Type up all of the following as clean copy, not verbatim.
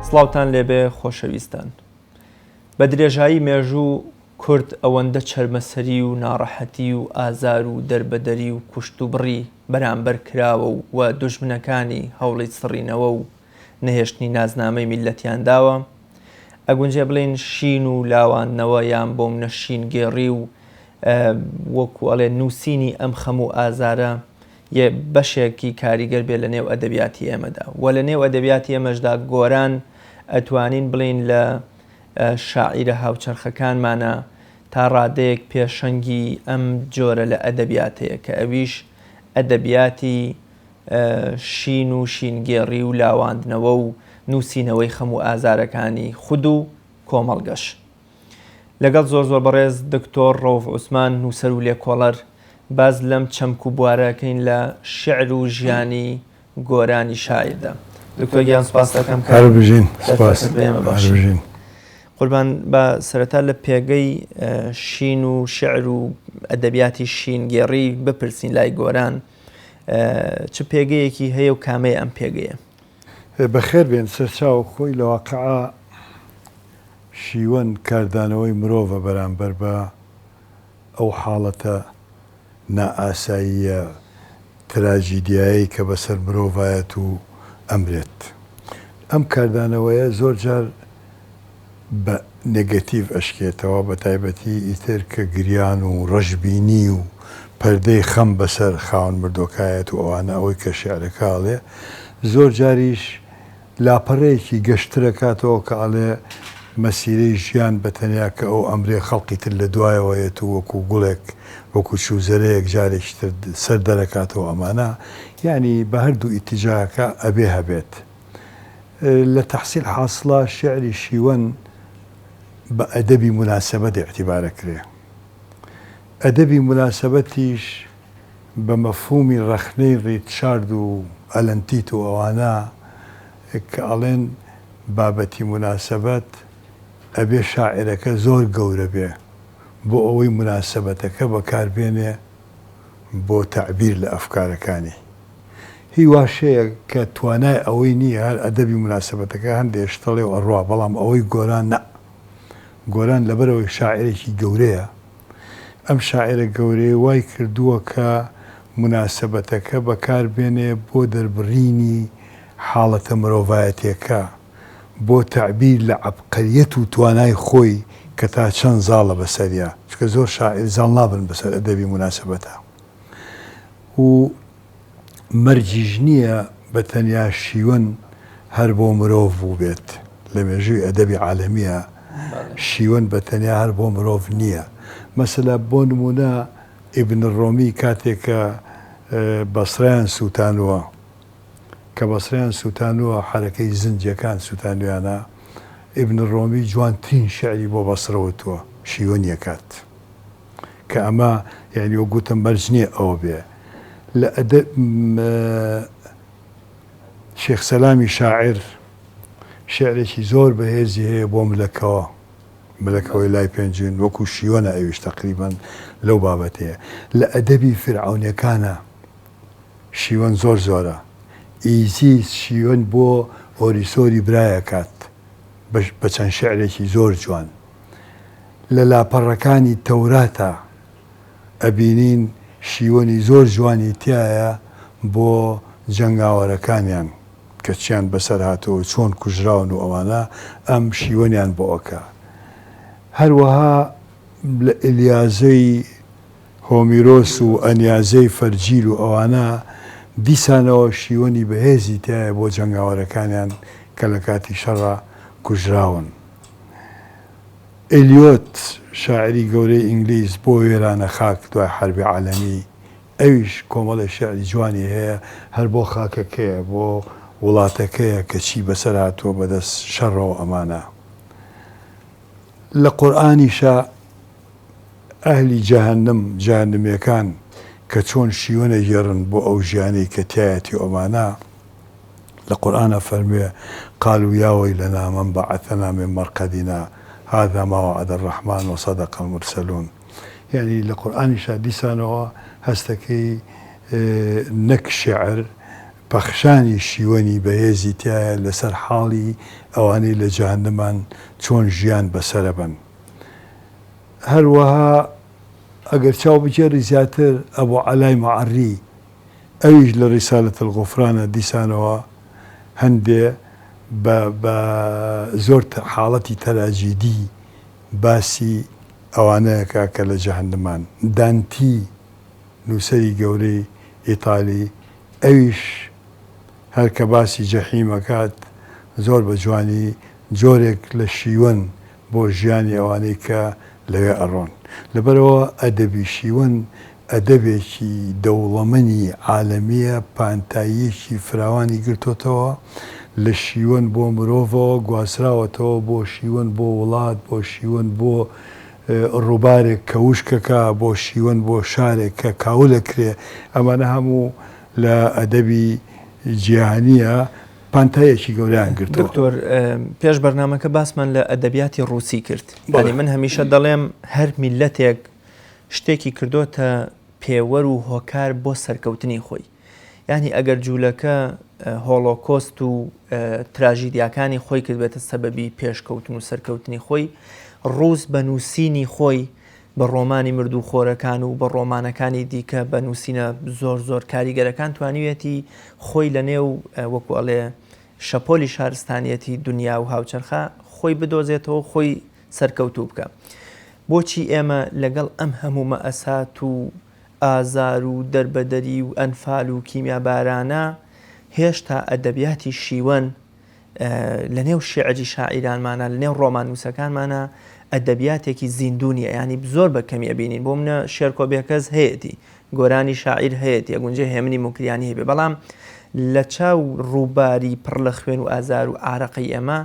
سڵاوتان لێبێ خۆشەویستان. بە درێژایی مێژوو کورد ئەوەندە چەرمەسەری و ناڕەحەتی و ئازار و دەربەدەری و کوشتوبڕی بەرامبەر کراوە و و دوژمنەکانی هەوڵی سڕینەوە و نەهێشتنی نازنامەی میللەتیان داوە، ئەگونجێ بڵێین شین و لاواندنەوە یان بۆمنە شینگێڕی و وەکو ئەڵێ نووسینی ئەم خەم و ئازارە یە بەشێکی کاریگەر بێ لە نێو ئەدەبیاتی ئێمەدا و لە نێو ئەدەبیاتی ئێمەشدا گۆران ئەتوانین بڵێین لە شاعیرە هاوچەرخەکانمانە تا ڕادەیەک پێشەنگی ئەم جۆرە لە ئەدەبیاتەیە کە ئەویش ئەدەبیاتی شین و شینگێڕی و لاواندنەوە و نووسینەوەی خەم و ئازارەکانی خود و کۆمەڵگەش. لەگەڵ زۆر زۆر بەڕێز دکتۆر ڕەوف عوسمان نووسەر و لێکۆڵەر باس لەم چەمک و بوارە ئەکەین لە شیعر و ژیانی گۆرانی شاعیردا. دکتۆر گیان سوپاست ئەکەم کە هەر بژین سوپاس دەرفەتت بە ئێمە هەر بەخشی. بژین. قوربان با سەرەتا لە پێگەی شین و شیعر و ئەدەبیاتی شینگێڕی بپرسین لای گۆران چ پێگەیەکی هەیە و کامەیە ئەم پێگەیە؟ بەخێر بێن سەرچاو خۆی لە واقعا شیوەن کاردانەوەی مرۆڤە بەرامبەر بە ئەو حاڵەتە نائاساییە تراجیدیایەی کە بەسەر مرۆڤایەت و ئەمرێت. ئەم کاردانەوەیە زۆر جار بە نێگەتیڤ ئەشکێتەوە، بە تایبەتی ئیتر کە گریان و ڕەشبینی و پەردەی خەم بەسەر خاوەن مردۆکایەت و ئەوانە ئەوەی کە شیعرەکە ئەڵێ زۆر جاریش لاپەڕەیەکی گەشتر ئەکاتەوە کە ئەڵێ مەسیرەی ژیان بە تەنیا کە ئەو ئەمرێ خەڵقی تر لە دوایەوە یەت و وەکوو گوڵێک وەکوو چووزەرەیەک جارێکی تر سەر دەرەکاتەوە ئەمانە یانی بە هەر دوو ئیتیجاهەکە ئەبێ هەبێت. لە تەحسیل حاسڵا شیعری شیوەن بە ئەدەبی موناسەبەت ئیعتیبار ئەکرێ. ئەدەبی موناسەبەتیش بە مەفهوومی ڕەخنەی ڕیتشارد و ئەلەن تیت و ئەوانە کە ئەڵێن بابەتی موناسەبەت ئەبێ شاعیرەکە زۆر گەورە بێ بۆ ئەوەی موناسەبەتەکە بەکار بێنێ بۆ تەعبیر لە ئەفکارەکانی. هی واش هەیە کە توانای ئەوەی نییە هەر ئەدەبی موناسەبەتەکە هەندێ شتەڵێ و ئەڕوا بەڵام ئەوەی گۆران نا. گۆران لەبەرئەوەی شاعیرێکی گەورەیە ئەم شاعیرە گەورەیە وای کردووە کە موناسەبەتەکە بەکار بێنێ بۆ دەربڕینی حاڵەتە مرۆڤایەتیەکە، بۆ تەعبیر لە عەبقەریەت و توانای خۆی کە تا چەند زاڵە بەسەریا، چونکە زۆر شاعیر زاڵ نابن بەسەر ئەدەبی موناسەبەتا و مەرجیش نییە بە تەنیا شیوەن هەر بۆ مرۆڤ بووبێت، لە مێژووی ئەدەبی عالەمییا شیوەن بە تەنیا هەر بۆ مرۆڤ نییە. مەسەلا بۆ نموونە ئیبن ڕۆمی کاتێک کە بەسرەیان سووتانووە، کە بەسرەیان سووتانووە حەرەکەی زنجەکان سووتانویانە، ئیبن ڕۆمی جوانترین شیعری بۆ بەسرە وتووە، شیوەنی ئەکات. کە ئەمە یانی وەک گوتم مەرج نییە ئەوە بێ لە ئەدەب شێخ سەلامی شاعیر شیعرێکی زۆر بەهێزی هەیە بۆ ملەکەوە ملەکەوەی لای پێنجوین وەکو شیوەنە ئەویش تەقریبەن لەو بابەتەیە لە ئەدەبی فیرعەونیەکانە شیوەن زۆر زۆرە ئیزیس شیوەن بۆ ئۆریسۆری برایەکات بە چەند شیعرێکی زۆر جوان لە لاپەڕەکانی تەوراتا ئەبینین شیوەنی زۆر جوانی تیایە بۆ جەنگاوەرەکانیان کە چیان بەسەر هاتووە و چۆن کوژراون و ئەوانە ئەم شیوەنیان بۆ ئەکا. هەروەها لە ئیلیازەی هۆمیرۆس و ئەنیازەی فەرجیل و ئەوانە دیسانەوە شیوەنی بەهێزی تیایە بۆ جەنگاوەرەکانیان کە لە کاتی شەڕا کوژراون. ئێلیۆت، شاعیری گەورەی ئینگلیز بۆ وێرانە خاک دوای حەربی عالەمی، ئەویش کۆمەڵێ شیعری جوانی هەیە هەر بۆ خاکەکەیە، بۆ وڵاتەکەیە کە چی بەسەر هاتووە بەدەست شەڕەوە ئەمانە. لە قورئانیشا ئەهلی جەهەنم، جەهەنمیەکان کە چۆن شیوەن ئەگێڕن بۆ ئەو ژیانەی کە تیایەتی و ئەمانە، لە قورئانا فەرموێ، قالوا یا ویلنا من بعثنا من مرقدنا هذا ما وعد الرحمن وصدق المرسلون یانی لە قورئانیشا دیسانەوە هەستەکەی نەک شیعر. پەخشانی شیوەنی بەهێزی تیایە لەسەر حاڵی ئەوانەی لە جەهەنەمان چۆن ژیان بەسەرەبەن. هەروەها ئەگەر چاو بگێڕی زیاتر ئەبو عەلای مەعەری ئەویش لە رسالە الغفرانە دیسانەوە هەندێ بە بە زۆر حاڵەتی تەراجیدی باسی ئەوانەیەکا کە لە جەهەنەمان. دانتی نووسەری گەورەی ئیتالی ئەویش هەر کە باسی جەحیم ئەکات زۆر بە جوانی جۆرێک لە شیوەن بۆ ژیانی ئەوانەی کە لەوێ ئەڕۆن. لەبەرئەوە ئەدەبی شیوەن ئەدەبێکی دەوڵەمەنی عالەمییە، پانتاییەکی فراوانی گرتۆتەوە، لە شیوەن بۆ مرۆڤەوە گوازراوەتەوە بۆ شیوەن بۆ وڵات، بۆ شیوەن بۆ ڕووبارێک کە وشکەکا، بۆ شیوەن بۆ شارێک کە کاول ئەکرێ، ئەمانە هەموو لە ئەدەبی جیهانییە پانتاییەکی گەورەیان گرتووە. دکتۆر پێش بەرنامەکە باسمان لە ئەدەبیاتی ڕووسی کرد، یانی من هەمیشە دەڵێم هەر میللەتێک شتێکی کردۆتە پێوەر و هۆکار بۆ سەرکەوتنی خۆی، یانی ئەگەر جوولەکە هۆڵۆکۆست و تراژیدیاکانی خۆی کردبێتە سەبەبی پێشکەوتن و سەرکەوتنی خۆی، ڕووس بە نووسینی خۆی بە ڕۆمانی مردووخۆرەکان و بە ڕۆمانەکانی دیکە بە نووسینە زۆر زۆر کاریگەرەکان توانیویەتی خۆی لە نێو وەکو ئەڵێ شەپۆلی شارستانیەتی دنیا و هاوچەرخا خۆی بدۆزێتەوە خۆی سەرکەوتوو بکا. بۆچی ئێمە لەگەڵ ئەم هەموو مەئسات و ئازار و دەربەدەری و ئەنفال و کیمیابارانە هێشتا ئەدەبیاتی شیوەن لە نێو شیعری شاعیرانمانا لە نێو ڕۆماننووسەکانمانا ئەدەبیاتێکی زیندوو نییە یانی زۆر بە کەمی ئەبینین بۆ منە شێرکۆ بێکەس هەیەتی گۆرانی شاعیر هەیەتی ئەگونجێ هێمنی موکریانی هەبێ بەڵام لە چاو ڕووباری پڕ لە خوێن و ئازار و ئارەقەی ئێمە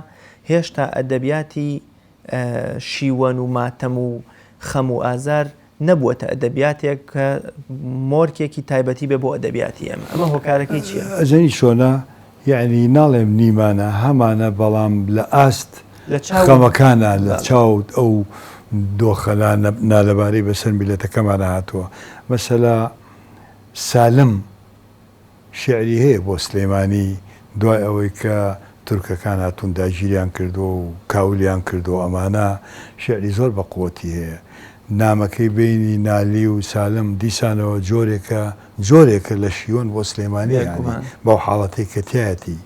هێشتا ئەدەبیاتی شیوەن و ماتەم و خەم و ئازار نەبووەتە ئەدەبیاتێک کە مۆرکێکی تایبەتی بێ بۆ ئەدەبیاتی ئێمە، ئەمە هۆکارەکەی چییە؟ ئەزانی چۆنە یەعنی ناڵێم نیمانە هەمانە بەڵام لە ئاست خەمەکانا لە چاو ئەو دۆخە نالەبارەی بەسەر میللەتەکەمانا هاتووە مەسەلا سالم شیعری هەیە بۆ سلێمانی دوای ئەوەی کە تورکەکان هاتوون داگیریان کردووە و کاولیان کردووە ئەمانە شیعری زۆر بە قوەتی هەیە نامەکەی بەینی نالی و سالم دیسانەوە جۆرێکە جۆرێکە لە شیوەن بۆ سلێمانی یانی بەو حاڵەتەی کە تیایەتی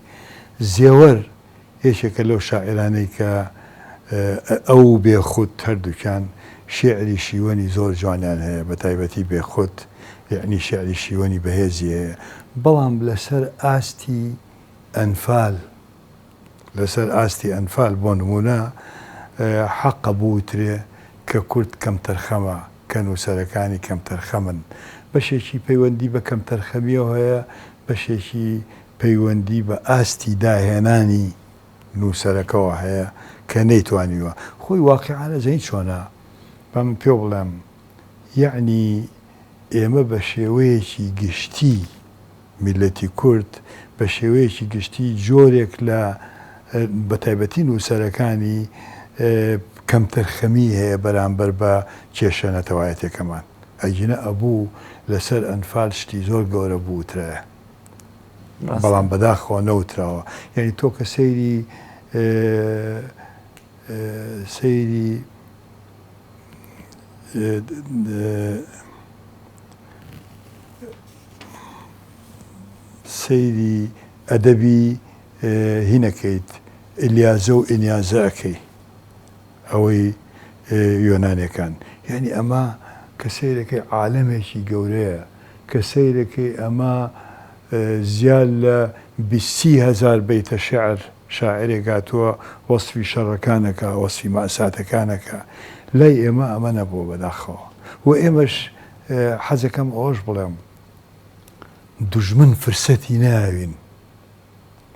زێوەر یەکێکە لەو شاعیرانەی کە ئەو و بێخود هەردووکیان شیعری شیوەنی زۆر جوانیان هەیە بەتایبەتی بێخود یەعنی شیعری شیوەنی بەهێزی هەیە بەڵام لەسەر ئاستی ئەنفال لەسەر ئاستی ئەنفال بۆ نموونە حەقە بوترێ کە کورد کەمتەرخەمە کە نووسەرەکانی کەمتەرخەمن بەشێکی پەیوەندی بە کەمتەرخەمیەوە هەیە بەشێکی پەیوەندی بە ئاستی داهێنانی نووسەرەکەوە هەیە کە نەیتوانیوە خۆی واقیعانە زانی چۆنە با من پێو بڵێم یەعنی ئێمە بە شێوەیەکی گشتی میللەتی کورد بە شێوەیەکی گشتی جۆرێک لە بە تایبەتی نووسەرەکانی کەمتەرخەمی هەیە بەرامبەر بە کێشە نەتەوایەتیەکەمان ئەگینا ئەبوو لەسەر ئەنفال شتی زۆر گەورە بووترایە. بەڵام بەداخەوە نەوتراوە یعنی تۆ کە سەیری سەیری سەیری ئەدەبی هینەکەیت ئلیازە و ئینیازە ئەەکەی ئەوەی یۆنانیەکان یانی ئەمە کە سەیرەکەی عالەمێکی گەورەیە کە سەیرەکەی ئەمە زیاد لە 20 هزار بەیتە شعر شاعرێک هاتووە وەسفی شەڕەکانەکە وەسفی مەئساتەکانەکە لای ئێمە ئەمە نەبووە بەداخەوە و ئێمەش حەزەکەم ئەوەش بڵێم دوژمن فرسەتی ناوین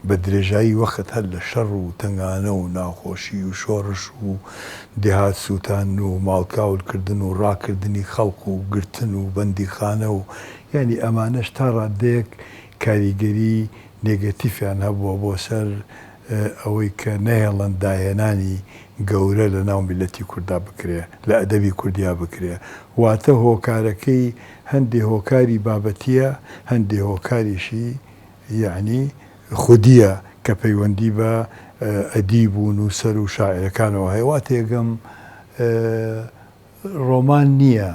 بە درێژایی وەخت هەر لە شەڕ و تەنگانە و ناخۆشی و شۆڕش و دێهات سووتاندن و ماڵ کاول کردن و ڕاکردنی خەڵک و گرتن و بەندیخانە و یانی ئەمانەش تا ڕاددەیەک کاریگەری نێگەتیفیان هەبووە بۆ سەر ئەوەی کە نەهێڵن داهێنانی گەورە لە ناو میللەتی کوردا بکرێ لە ئەدەبی کوردیا بکرێ واتە هۆکارەکەی هەندێ هۆکاری بابەتییە هەندێ هۆکاریشی. یەعنی خودییە کە پەیوەندی بە ئەدیب و نووسەر و شاعیرەکانەوە هەیە. وا تێگەم ڕۆمان نییە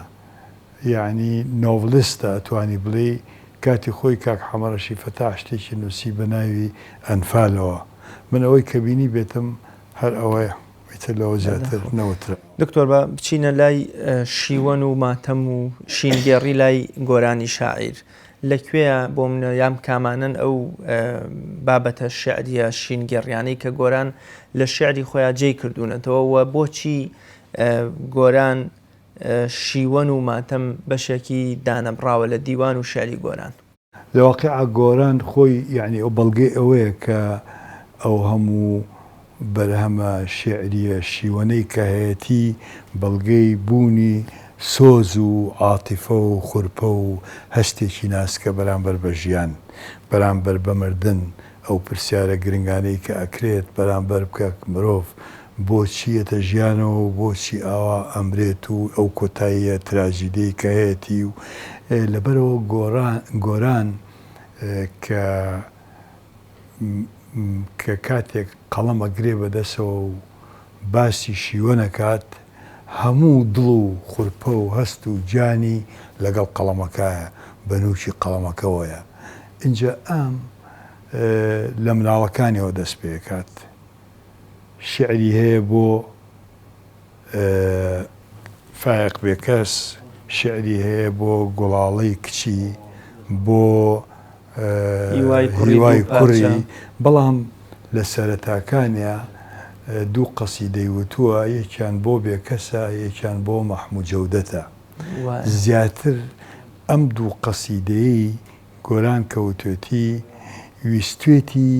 یەعنی نۆڤڵیستە ئەتوانی بڵێی کاتی خۆی کاک حەمەڕەشی فەتاح شتێکی نووسی بە ناوی ئەنفالەوە من ئەوەی کە بینیبێتم هەر ئەوەیە ئیتر لەوە زیاتر نەوتراوە. دکتۆر با بچینە لای شیوەن و ماتەم و شینگێڕی لای گۆرانی شاعیر لە کوێیە بۆ منە یان کامانەن ئەو بابەتە شیعریە شینگێڕیانەی کە گۆران لە شیعری خۆیا جێی کردوونەتەوە و بۆچی گۆران شیوەن و ماتەم بەشێکی دانەبڕاوە لە دیوان و شیعری گۆران؟ لە واقیعا گۆران خۆی یەعنی ئەو بەڵگەی ئەوەیە کە ئەو هەموو بەرهەمە شیعرییە شیوەنەی کە هەیەتی بەڵگەی بوونی سۆز و عاتیفە و خورپە و هەستێکی ناسکە بەرامبەر بە ژیان، بەرامبەر بە مردن، ئەو پرسیارە گرنگانەی کە ئەکرێت بەرامبەر بکە مرۆڤ بۆچی یەتە ژیانەوە و بۆچی ئاوا ئەمرێت و ئەو کۆتاییە تراژیدیەی کە هەیەتی و لەبەرئەوە گۆران کە کە کاتێک قەڵەم ئەگرێ بەدەسەوە و باسی شیوەن ئەکات هەموو دڵ و خورپە و هەست و گیانی لەگەڵ قەڵەمەکایە بە نووکی قەڵەمەکەوەیە ئینجا ئەم لە مناڵەکانیەوە دەست پێکات شیعری هەیە بۆ فایەق بێکەس، شیعری هەیە بۆ گوڵاڵەی کچی، بۆ هیوای کوڕی، بەڵام لە سەرەتاکانیا دوو قەسیدەی وتووە، یەکیان بۆ بێکەسە، یەکیان بۆ مەحموو جەودەتە. زیاتر ئەم دوو قەسیدەیەی گۆران کەوتوێتی ویستوێتی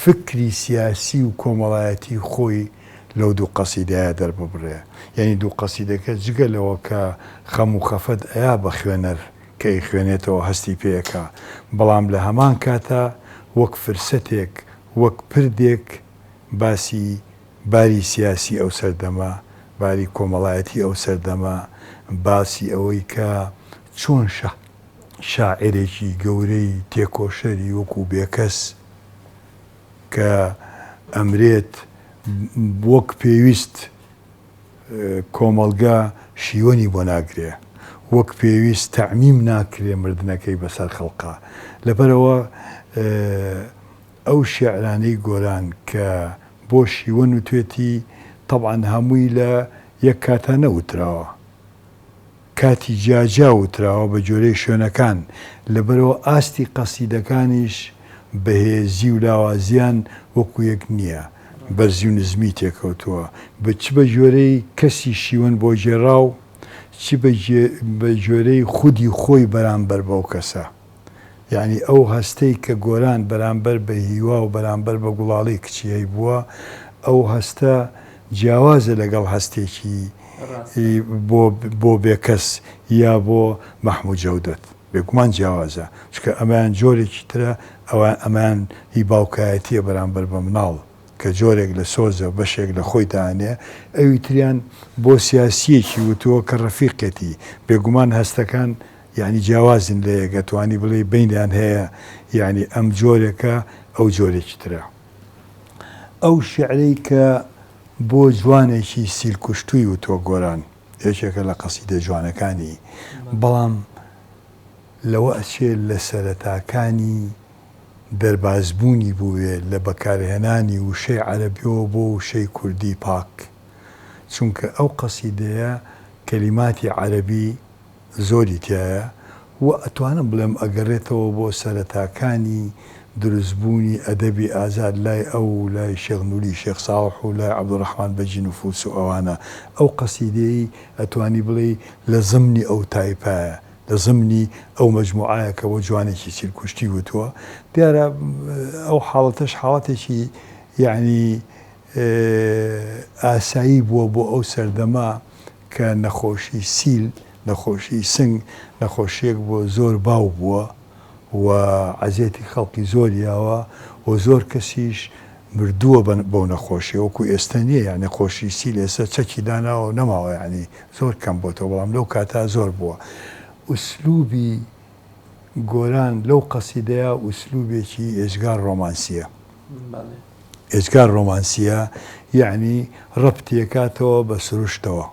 فکری سیاسی و کۆمەڵایەتی خۆی لەو دوو قەسیدەیە دەرببڕێ. یانی دوو قەسیدەکە جگە لەوە کە خەم و خەفەت ئەیا بە خوێنەر کە ئەیخوێنێتەوە هەستی پێ ئەکا، بەڵام لە هەمان کاتا وەک فرسەتێک، وەک پردێک باسی باری سیاسی ئەو سەردەمە، باری کۆمەڵایەتی ئەو سەردەمە، باسی ئەوەی کە چۆن شاعیرێکی گەورەی تێکۆشەری وەکوو بێکەس کە ئەمرێت وەک پێویست کۆمەڵگە شیوەنی بۆ ناگرێ، وەک پێویست تەعمیم ناکرێ مردنەکەی بەسەر خەڵقا. لەبەرئەوە ئەو شیعرانەی گۆران کە بۆ شیوەن وتوێتی تەبعەن هەمووی لە یەک کاتا نەوتراوە. کاتی جیا جیا وتراوە بە گوێرەی شوێنەکان، لەبەرئەوە ئاستی قەسیدەکانیش بەهێزی و لاوازیان وەکو یەک نییە، بەرزی و نزمی تێکەوتووە، چ بە گوێرەی کەسی شیوەن بۆ گێڕاو، چ بە گوێرەی خودی خۆی بەرامبەر بەو کەسە. یەعنی ئەو هەستەی کە گۆران بەرامبەر بە هیوا و بەرامبەر بە گوڵاڵی کچی هەیبووە، ئەو هەستە جیاوازە لەگەڵ هەستێکی بۆ بۆ بێکەس یا بۆ مەحموود جەودەت. بێگومان جیاوازە، چونکە ئەمەیان جۆرێکی ترە، ئەوان ئەمەیان هی باوکایەتییە بەرامبەر بە مناڵ کە جۆرێک لە سۆزە، بەشێک لە خۆی دائەنێ، ئەوی تریان بۆ سیاسییەکی وتووە کە ڕەفیقێتی. بێگومان هەستەکان یەعنی جیاوازن لە یەک ئەتوانی بڵێی بەینیان هەیە یەعنی ئەم جۆرێکە ئەو جۆرێکی ترە. ئەو شیعرەی کە بۆ جوانێکی سیل کوشتووی وتووە گۆران یەکێکە لە قەسیدە جوانەکانی بەڵام لەوە ئەچێ لە سەرەتاکانی دەربازبوونی بووێ لە بەکارهێنانی وشەی عەرەبیەوە بۆ وشەی کوردی پاک چونکە ئەو قەسیدەیە کەلیماتی عەرەبی زۆری تیایە و ئەتوانم بڵێم ئەگەڕێتەوە بۆ سەرەتاکانی دروستبوونی ئەدەبی ئازاد لای ئەو و لای شێخ نوری شێخ ساڵح و لای عەبدولڕەحمان بەگی نفوس و ئەوانە ئەو قەسیدەیەی ئەتوانی بڵێی لە زمنی ئەو تایپایە لە زمنی ئەو مەجموعایە کە بۆ جوانێکی سیلکوشتی وتووە دیارە ئەو حاڵەتەش حاڵەتێکی یەعنی ئاسایی بووە بۆ ئەو سەردەمە کە نەخۆشی سیل، نەخۆشی سنگ، نەخۆشییەک بووە زۆر باو بووە و عەزێتی خەڵکی زۆر یاوە و زۆر کەسیش مردووە بەو نەخۆشیە وەکو ئێستە نییە یانی نەخۆشی سیل ئێستە چەکی داناوە و نەماوە یانی زۆر کەم بۆتەوە بەڵام لەو کاتە زۆر بووە ئوسلوبی. گۆران لەو قەسیدەیا ئوسلوبێکی ئێجگار ڕۆمانسیە. ئێجگار ڕۆمانسیە یەعنی ڕەبتی ئەکاتەوە بە سروشتەوە.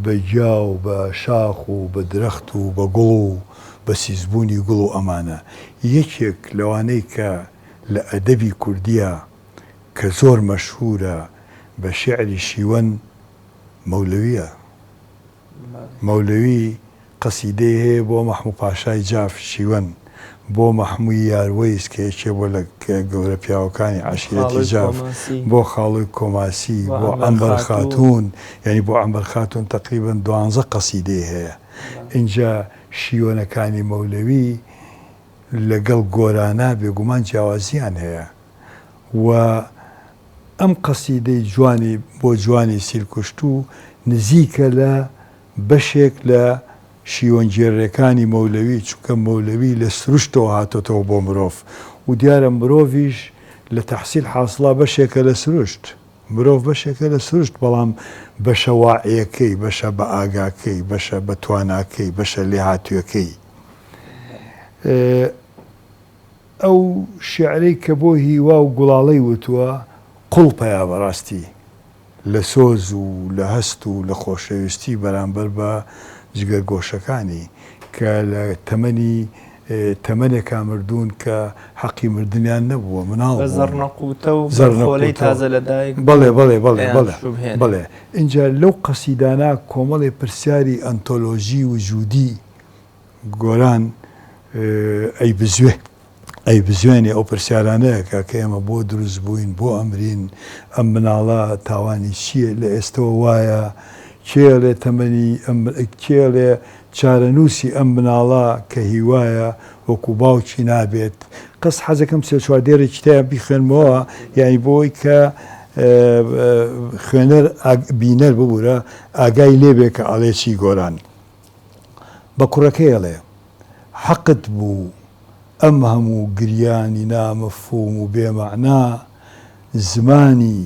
بە گیا و بە شاخ و بە درەخت و بە گوڵ و بە سیسبوونی گوڵ و ئەمانە. یەکێک لەوانەی کە لە ئەدەبی کوردییا کە زۆر مەشهوورە بە شێعری شیوەن مەولەوییە. مەولەوی قەسیدەی هەیە بۆ مەحموو پاشای جاف، شیوەن، بۆ مەحمووی یاروەیس کە یەکێ بووە لە گەورە پیاوەکانی عەشیرەتی جاف، بۆ خاڵۆی کۆماسی، بۆ عەنبەر خاتوون، یانی بۆ عەنبەر خاتوون تەقریبەن دوانزە قەسیدەی هەیە. ئینجا شیوەنەکانی مەولەوی لەگەڵ گۆرانا بێگومان جیاوازییان هەیە و ئەم قەسیدەی جوانی بۆ جوانی سیلکوشتوو نزیکە لە بەشێک لە شیوەنگێڕیەکانی مەولەوی، چونکە مەولەوی لە سروشتەوە هاتۆتەوە بۆ مرۆڤ و دیارە مرۆڤیش لە تەحسیل حاسڵا بەشێکە لە سروشت، مرۆڤ بەشێکە لە سروشت بەڵام بەشە واعیەکەی، بەشە بە ئاگاکەی، بەشە بە تواناکەی، بەشە لێهاتوویەکەی. ئەو شیعرەی کە بۆ هیوا و گوڵاڵەی وتووە قوڵپەیە بەڕاستی لە سۆز و لە هەست و لە خۆشەویستی بەرامبەر بە جگەرگۆشەکانی کە لە تەمەنی تەمەنێکا مردوون کە حەقی مردنیان نەبووە مناڵ بە بوون. زەڕنەقوتە و زەڕنەقوتە بەرخۆلەی تازە لەدایک بەڵێ بوو بەڵێ بەڵێ ئەیان بەڵێ شوبهێنێ. بەڵێ ئینجا لەو قەسیدانە کۆمەڵێ پرسیاری ئەنتۆلۆژی وجودی گۆران ئەیبزوێ ئەیبزوێنێ ئەو پرسیارانەیە کە کە ئێمە بۆ دروست بووین بۆ ئەمرین ئەم مناڵە تاوانی چییە لە ئێستەوە وایە کێ ئەڵێ تەمەنی ئەم کێ ئەڵێ چارەنووسی ئەم مناڵە کە هیوایە وەکو باوکی نابێت قەس حەزەکەم سێ چوار دێڕێکی تیا بیخوێنمەوە یانی بۆی کە خوێنەر بینەر ببورە ئاگای لێبێ کە ئەڵێ چی گۆران بە کوڕەکەی ئەڵێ، حەقت بوو ئەم هەموو گریانی نامەفهوم و بێ مەعنا، زمانی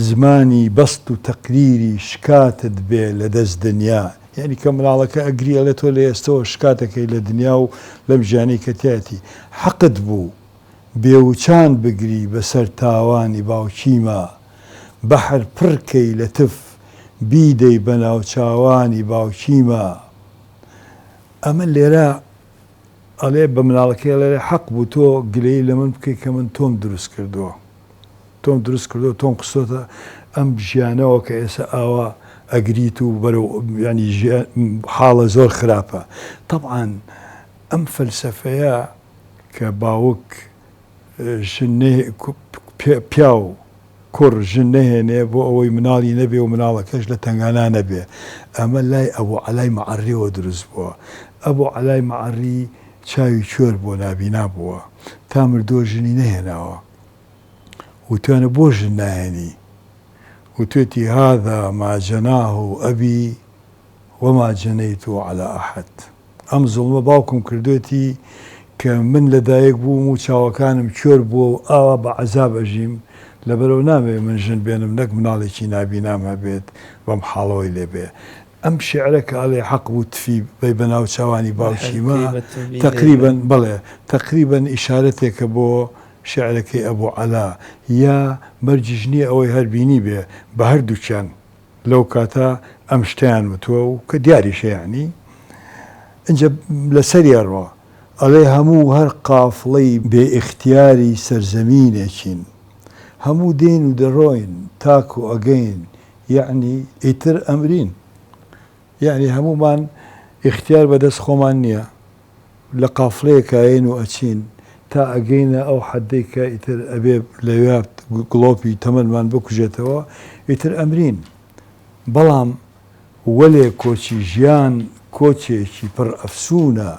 زمانی بەست و تەقریری شکاتت بێ لە دەست دنیا. یانی کە مناڵەکە ئەگری ئەڵێ تۆ لە ئێستەوە شکات ئەکەی لە دنیا و لەم ژیانەی کە تیایەتی. حەقت بوو بێوچان بگری بەسەر تاوانی باوکیما. بەحر پڕ کەی لە تف بیدەی بە ناوچاوانی باوکیما ئەمە لێرە ئەڵێ بە مناڵەکەی ئەڵێ حەق بوو تۆ گلەیی لە من بکەی کە من تۆم دروست کردووە تۆم دروست کردووە تۆم خستۆتە ئەم ژیانەوە کە ئێستا ئاوا ئەگریت و بەرەو ینی حاڵە زۆر خراپە طبعا ئەم فەلسەفەیە کە باوک ژن پیاو کوڕ ژن نەهێنێ بۆ ئەوەی مناڵی نەبێ و مناڵەکەش لە تەنگانا نەبێ ئەمە لای ئەبو عەلای مەعەڕیەوە دروست بووە ئەبو عەلای مەعەڕی چاوی کوێر بووە نابینا بووە تا مردووە ژنی نەهێناوە وتویانە بۆ ژن ناهێنی وتوێتی هذا ما جناه ابی وما جنیت علی احد ئەم زوڵمە باوکم کردوێتی کە من لە دایک بووم و چاوەکانم کوێر بووە و ئاوا بە عەزاب ئەژیم، لەبەرئەوە نامەوێ من ژن بێنم نەک مناڵێکی نابینام هەبێت بەم حاڵەوەی لێ بێ. ئەم شیعرە کە ئەڵێ حەق بوو تفی بەی بە ناوچاوانی باوکیما تەقریبەن بەڵێ تەقریبەن ئیشارەتێکە بۆ شیعرەکەی ئەبو عەلا یا مەرجیش نییە ئەوەی هەر بینیبێ بە هەردووکیان لەو کاتە ئەم شتەیان وتووە و کە دیاریشە یانی ئینجا لەسەری ئەڕوا ئەڵێ هەموو هەر قافڵەی بێ ئیختیاری سەرزەمینێکین هەموو دێین و دەڕۆین تاکو ئەگەین یەعنی ئیتر ئەمرین یەعنی هەموومان ئیختیار بەدەست خۆمان نییە لە قافڵەیەکا یەین و ئەچین تا ئەگەینە ئەو حەدەی کە ئیتر ئەبێ لەویا گڵۆپی تەمەنمان بکوژێتەوە ئیتر ئەمرین بەڵام وەلێ کۆچی ژیان کۆچێکی پڕ ئەفسوونە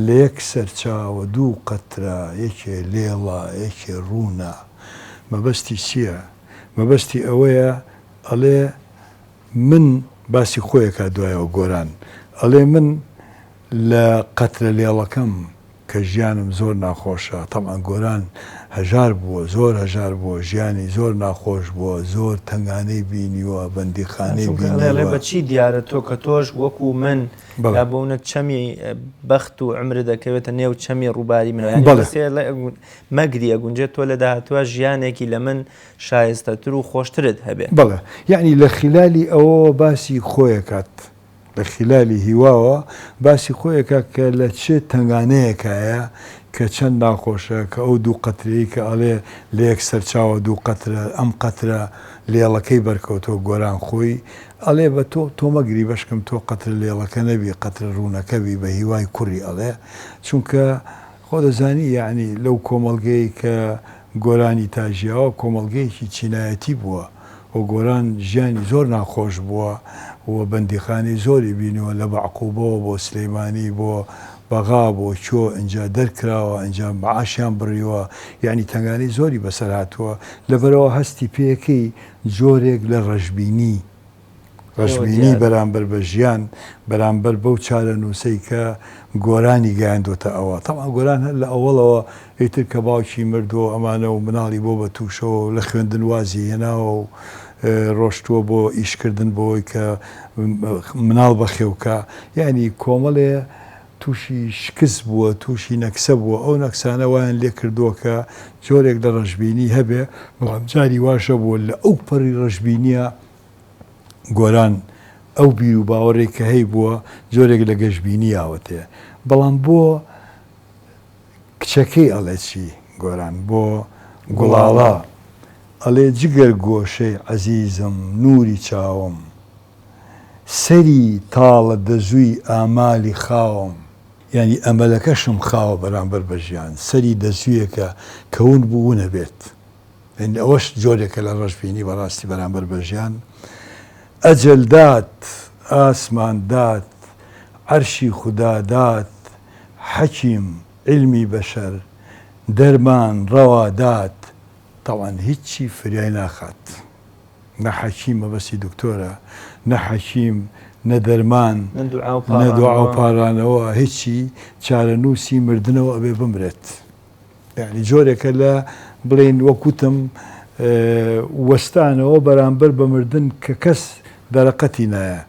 لە یەک سەرچاوە دوو قەترە یەکێ لێڵە یەکێ ڕوونە مەبەستی چییە مەبەستی ئەوەیە ئەڵێ من باسی خۆی ئەکات دوایەوە گۆران ئەڵێ من لە قەترە لێڵەکەم. کە ژیانم زۆر ناخۆشە، تەبعەن گۆران هەژار بووە، زۆر هەژار بووە، ژیانی زۆر ناخۆش بووە، زۆر تەنگانەی بینیوە، بەندیخانەی چونکە ئەڵێ ئەڵێ بینیوە. بە چی دیارە تۆ کە تۆش وەکو من بەڵێ. یا بۆ نە چەمی بەخت و عومرت دەکەوێتە نێو چەمی ڕووباری منەوە یانی بەڵێ. بەسێ ئەڵێ مەگری ئەگونجێت تۆ لە داهاتووە ژیانێکی لە من شایستەتر و خۆشترت هەبێ. بەڵێ. یەعنی لە خیلالی ئەوەوە باسی خۆی ئەکات. لە خیلالی هیواوە باسی خۆی ئەکا کە لە چ تەنگانەیەکایە، کە چەند ناخۆشە، کە ئەو دوو قەترەی کە ئەڵێ لە یەک سەرچاوە دوو قەترە، ئەم قەترە لێڵەکەی بەرکەوتووە گۆران خۆی ئەڵێ بە تۆ تۆ مەگری بەشکم تۆ قەترە لێڵەکە نەبی قەترە ڕوونەکە بی بە هیوای کوڕی ئەڵێ چونکە خۆ دەزانی یەعنی لەو کۆمەڵگەی کە گۆرانی تا ژیاوە کۆمەڵگەیەکی چینایەتی بووە و گۆران ژیانی زۆر ناخۆش بووە و بەندیخانەی زۆری بینیوە لە بەعقوبەوە بۆ سلیمانی بۆ بەغا بۆ کوێ ئینجا دەرکراوە ئینجا معاشیان بڕیوە یەعنی تەنگانەی زۆری بەسەر هاتووە لەبەرئەوە هەستی پێکەی جۆرێک لە ڕەشبینی ڕەشبینی بەرامبەر بە ژیان، بەرامبەر بەو چارەنووسەی کە گۆرانی گەیاندۆتە ئەوە. تەبعەن گۆران هەر لە ئەوەڵەوە ئیتر کە باوکی مردووە و ئەمانە و مناڵی بۆ بە تووشەوە و لە خوێندن وازی هێناوە و ڕۆشتووە بۆ ئیشکردن بۆی کە مناڵ بەخێو کا. یانی کۆمەڵێ تووشی شکست بووە، تووشی نەکسە بووە، ئەو نەکسانە وایان لێ کردووە کە جۆرێک لە ڕەشبینی هەبێ، بەڵام جاری واش هەبووە لە ئەو پەڕی ڕەشبینییە گۆران ئەو بیر و باوەڕێک کە هەیبووە جۆرێک لە گەشبینی یاوەتێ، بەڵام بۆ کچەکەی ئەڵێ چی گۆران بۆ گوڵاڵە ئەڵێ جگەر گۆشەی عەزیزم نووری چاوم. سەری تاڵە دەزووی ئامالی خاوم. یانی ئەمەلەکەشم خاوە بەرامبەر بە ژیان، سەری دەزوویەکە کە ون بوو ون ئەبێت. یانی ئەوەش جۆرێکە لە ڕەشبینی بەڕاستی بەرامبەر بە ژیان. ئەجەل دات، ئاسمان دات، عەرشی خودا دات، حەکیم، عیلمی بەشەر، دەرمان، ڕەوا دات، تەبعەن هیچی فریای ناخات. نە حەکیم مەبەستی دکتۆرە، نە حەکیم، نە دەرمان، نە دوعا و پاڕانەوە، هیچی، چارەنووسی مردنەوە ئەبێ بمرێت. یانی جۆرێکە لە بڵێین وەک وتم وەستانەوە بەرامبەر بە مردن کە کەس دەرەقەتی نایە،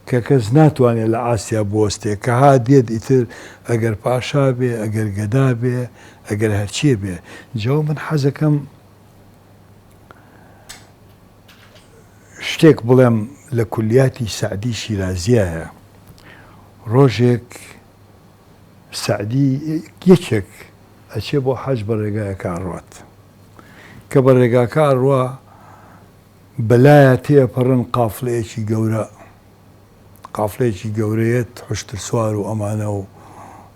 کە کەس ناتوانێ لە ئاستیا بوەستێ، کە هات دێت ئیتر ئەگەر پاشا بێ، ئەگەر گەدا بێ، ئەگەر هەرچیێ بێ. جا من حەزەکەم شتێک بڵێم لە کولیاتی سەعدی شیرازیایە ڕۆژێک سەعدی یەکێک ئەچێ بۆ حەج بە ڕێگایەکە ئەڕوات کە بە ڕێگاکە ئەڕوا بەلایە تێپەڕن قافلەیەکی گەورە قافلەیەکی گەورەیەت حشتر سوار و ئەمانە و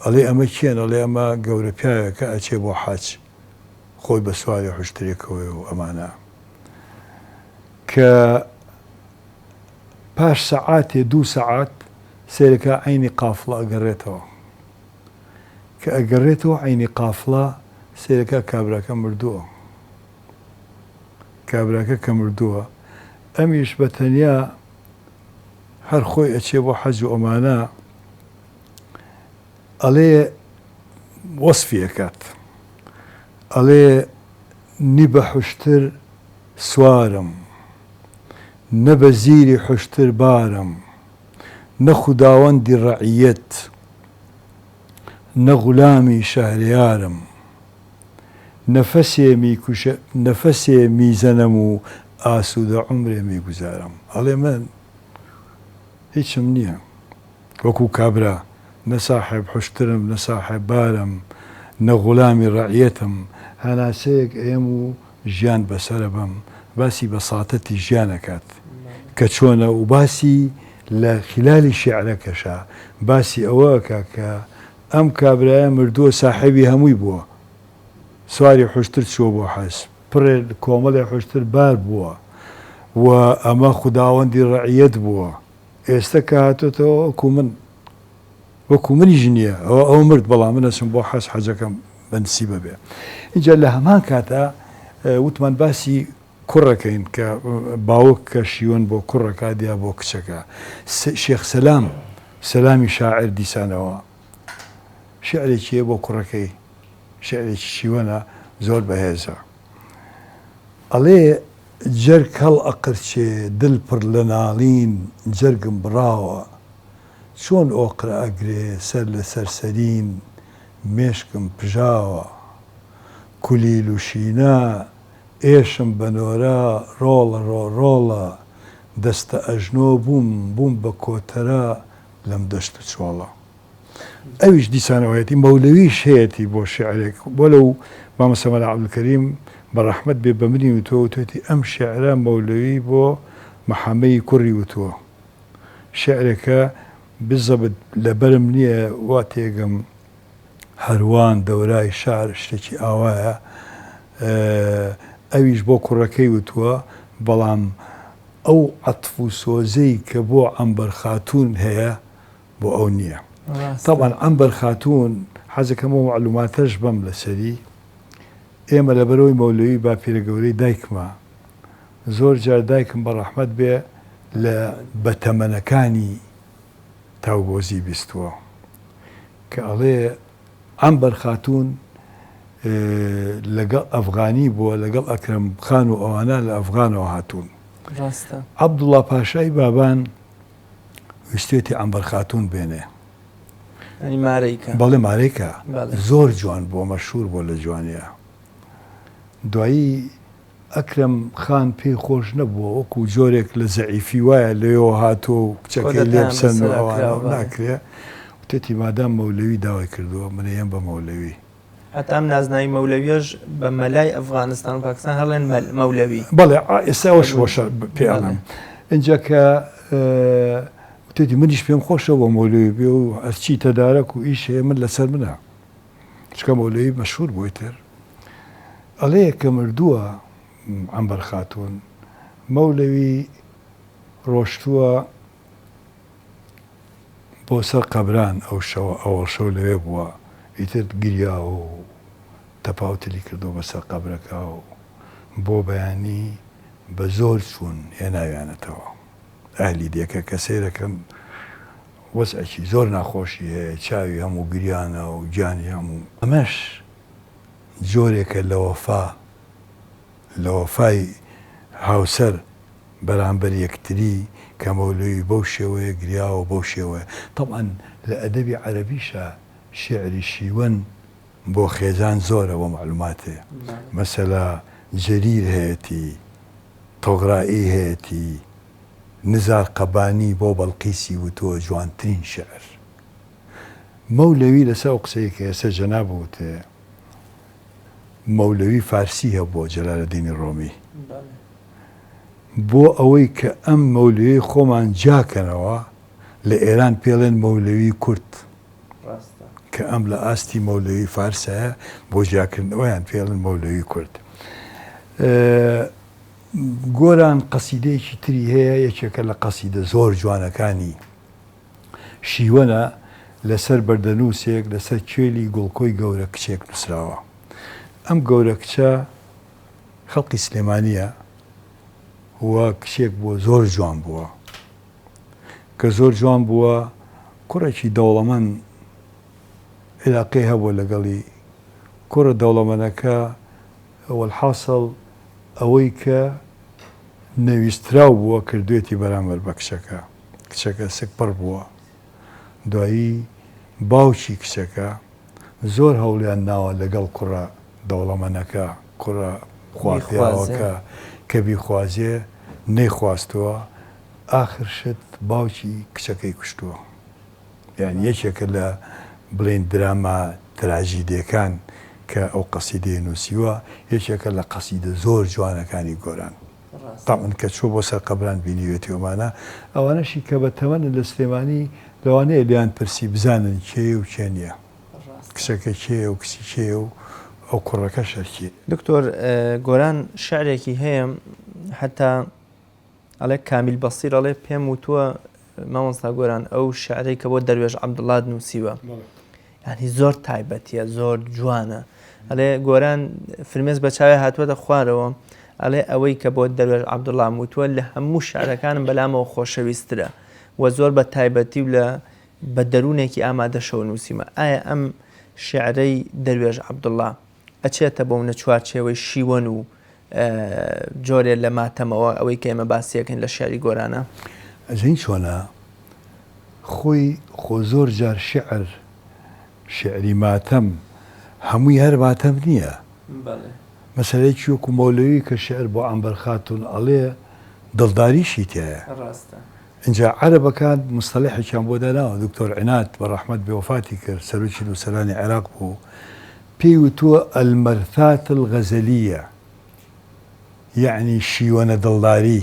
ئەڵێ ئەمە کێن ئەڵێ ئەمە گەورە پیاوێکە ئەچێ بۆ حەج خۆی بە سواری حوشترێکەوەیە و ئەمانە. کە پاش سەعاتێ دوو سەعات سەیرەکا عەینی قافڵە ئەگەڕێتەوە. کە ئەگەڕێتەوە عەینی قافڵە سەیرەکا کابراکە مردووە. کابراکە کە مردووە ئەمیش بە تەنیا هەر خۆی ئەچێ بۆ حەج و ئەمانە ئەڵێ وەسفی ئەکات ئەڵێ نی بە حوشتر سوارم نە بە زیری حوشتر بارم نە خوداوەندی ڕەعیەت نە غولامی شەهریارم نەفەسێ میکوشە نەفەسێ میزەنەم و ئاسوودە عومرێ میگوزارم ئەڵێ من هیچم نییە وەکوو کابرا نە ساحێب حوشترم، نە ساحێب بارم، نە غولامی ڕەعیەتم، هەناسەیەک ئەیەم و ژیان بەسەر ئەبەم، باسی بەساتەتی ژیان ئەکات کە چۆنە و باسی لە خیلالی شیعرەکەشا باسی ئەوە ئەکا کە ئەم کابرایە مردووە ساحێبی هەمووی بووە، سواری حوشتر چووە بۆ حەج، پڕێ کۆمەڵێ حوشتر بار بووە و ئەمە خوداوەندی ڕەعیەت بووە. ئێستە کە هاتۆتەوە وەکو من وەکو منیش نییە ئەوە ئەو مرد بەڵام من ئەچم بۆ حەج حەجەکەم بە نسیبە بێ اینجا لە هەمان کاتا وتمان باسی کوڕەکەین کە باوک کە شیوەن بۆ کوڕەکە دیا بۆ کچەکە شێخ سەلام سەلامی شاعر دیسانەوە. شیعرێکی هەیە بۆ کوڕەکەی، شیعرێکی شیوەنە زۆر بەهێزە. ئەڵێ، جەرگ هەڵئەقرچێ دل پڕ لە ناڵین جەرگم بڕاوە، چۆن ئۆقرە ئەگرێ سەر لە سەر سەرین مێشکم پژاوە. کولیل و شینە ئێشم بە نۆرە ڕۆڵە ڕۆ ڕۆڵە دەستە ئەژنۆ بووم بووم بە کۆتەرە لەم دەشت و چۆڵە. ئەویش دیسانەوە هەیەتی مەولەویش هەیەتی بۆ شیعرێک وەلەو مامۆستا مەلا عەبدولکەریم بە ڕەحمەت بێ بە منی وتووە وتوویەتی ئەم شیعرە مەولەوی بۆ محەمەی کوڕی وتووە شیعرێکە بزەبت لەبەرم نییە وا تێگەم هەروان دەورای شار شتێکی ئاوایە ئەویش بۆ کوڕەکەی وتووە بەڵام ئەو عەتف و سۆزەی کە بۆ عەمبەر خاتوون هەیە بۆ ئەو نییە. تەبعەن عەمبەر خاتوون حەزەکەم ئەو مەعلوماتەش بەم لەسەری ئێمە لەبەرئەوەی مەولەوی باپیرە گەورەی دایکمە زۆر جار دایکم بە ڕەحمەت بێ لە بەتەمەنەکانی تاوگۆزی بیستووە کە ئەڵێ عەمبەر خاتوون لەگەڵ ئەفغانی بووە لەگەڵ ئەکرەم خان و ئەوانە لە ئەفغانەوە هاتوون. ڕاستە. عەبدوڵڵا پاشای بابان ویستویەتی عەمبەر خاتوون بێنێ. یانی مارەی کە. بەڵێ مارەی کە. زۆر جوان بووە مەشهوور بووە لە جوانیا. دوایی ئەکرەم خان پێی خۆش نەبووە وەکوو جۆرێک لە زەعیفی وایە لەوێوە هاتووە و کچەکەی لێ بسەن و ئەوانە و ناکرێ. وتیەتی مادام مەولەوی داوای کردووە من ئەیەم بە مەولەوی. هەتا ئەم نازناوی مەولەویەش بە مەلای ئەفغانستان و پاکستان هەڵێن مەولەوی. بەڵێ ئێستا ئەوەش بۆشە پێ ئەڵێم. ئینجا کە وتیەتی منیش پێم خۆشە بۆ مەولەوی بێ و هەرچی تەدارەک و ئیش هەیە من لەسەر منە. چونکە مەولەوی مەشهوور بوو ئیتر. ئەڵێ کە مردووە عەمبەر خاتوون، مەولەوی ڕۆشتووە بۆ سەر قەبران ئەو شەوە ئەوەڵ شەو لەوێ بووە ئیتر گریاوە و تەپاوتلی کردووە بە سەر قەبرەکە و بۆ بەیانی بە زۆر چوون هێناویانەتەوە ئەهلی دێکە کە سەیرەکەن وەزعێکی زۆر ناخۆشی هەیە چاوی هەموو گریانە و گیانی هەموو ئەمەش جۆرێکە لە وەفا لە وەفای هاوسەر بەرامبەر یەکتری کە مەولەوی بەو شێوەیە گریاوە بەو شێوەیە تەبعەن لە ئەدەبی عەرەبیشا شیعری شیوەن بۆ خێزان زۆرە بۆ مەعلوماتێ مەسەلا جەریر هەیەتی تۆغرائی هەیەتی نزار قەبانی بۆ بەڵقیسی وتووە جوانترین شیعر مەولەوی لەسەر ئەو قسەی کە ئێستا جەنابت وتێ مەولەوی فارسی هەبووە جەلالەدینی ڕۆمی بۆ ئەوەی کە ئەم مەولەویەی خۆمان جیاکەنەوە لە ئێران پێڵێن مەولەوی کورد کە ئەم لە ئاستی مەولەوی فارسایە بۆ جیاکردنەوەیان پێڵێن مەولەوی کورد. گۆران قەسیدەیەکی تری هەیە یەکێکە لە قەسیدە زۆر جوانەکانی شیوەنە لەسەر بەردەنووسێک لەسەر کێلی گوڵکۆی گەورە کچێک نووسراوە ئەم گەورە کچە خەڵکی سلێمانییە و کچێک بووە زۆر جوان بووە. کە زۆر جوان بووە کوڕێکی دەوڵەمەند عیلاقەی هەبووە لەگەڵی، کوڕە دەوڵەمەنەکە وەلحاسڵ ئەوەی کە نەویستراو بووە کردوێتی بەرامبەر بە کچەکە، کچەکە سکپڕ بووە. دوایی باوکی کچەکە زۆر هەوڵیان ناوە لەگەڵ کوڕە دەوڵەمەنەکە، کوڕە خوا پیاوەکە کە بیخوازێ نەیخواستووە، ئاخر شت باوکی کچەکەی کوشتووە. یانی یەکێکە لە بڵێین دراما تراژیدیەکان کە ئەو قەسیدەیە نووسیوە، یەکێکە لە قەسیدە زۆر جوانەکانی گۆران. تەبعەن کە چووە بۆ سەر قەبران بینیوێتی ئەمانە، ئەوانەشی کە بە تەمەنن لە سلێمانی لەوانەیە لێیان پرسی بزانن کێیە و کێ نییە، کچەکە کێیە و کچی کێیە و ئەو کوڕەکەش هەر کێیە. دکتۆر گۆران شعرێکی هەیە حەتا ئەڵێ کامیل بەسیر ئەڵێ پێم وتووە مامۆستا گۆران ئەو شعرەی کە بۆ دەروێش عەبدوڵات نووسیوە ینی زۆر تایبەتیە زۆر جوانە ئەڵێ گۆران فرمێس بە چاوێ هاتووەتە خوارەوە ئەڵێ ئەوەی کە بۆ دەروێش عەبدوڵام وتووە لە هەموو شعرەکانم بەلامەوە خۆشەویسترە و زۆر بە تایبەتی و لە بە دەروونێکی ئامادەشەوە نووسیمە ئایا ئەم شیعرەی دەروێش عەبدوڵڵا ئەچێتە بۆ منە چوارچێوەی شیوەن و جۆرێ لە ماتەمەوە ئەوەی کە ئێمە باسی ئەکەین لە شیعری گۆرانە؟ ئەزانی چۆنە خۆی خۆ زۆر جار شیعر شیعری ماتەم هەمووی هەر ماتەم نییە. مەسەلەیەکی وەکو مەولەوی کە شیعر بۆ عەنبەر خاتوون ئەڵێ دڵداریشی تیایە. ئینجا عەرەبەکان مستەلەحێکیان بۆ داناوە، دکتۆر عیناد بە ڕەحمەت بێ وەفاتی کرد، سەرۆکی نووسەرانی عێراق بوو، پێی وتووە المرثاة الغزلیە یەعنی شیوەنە دڵداری.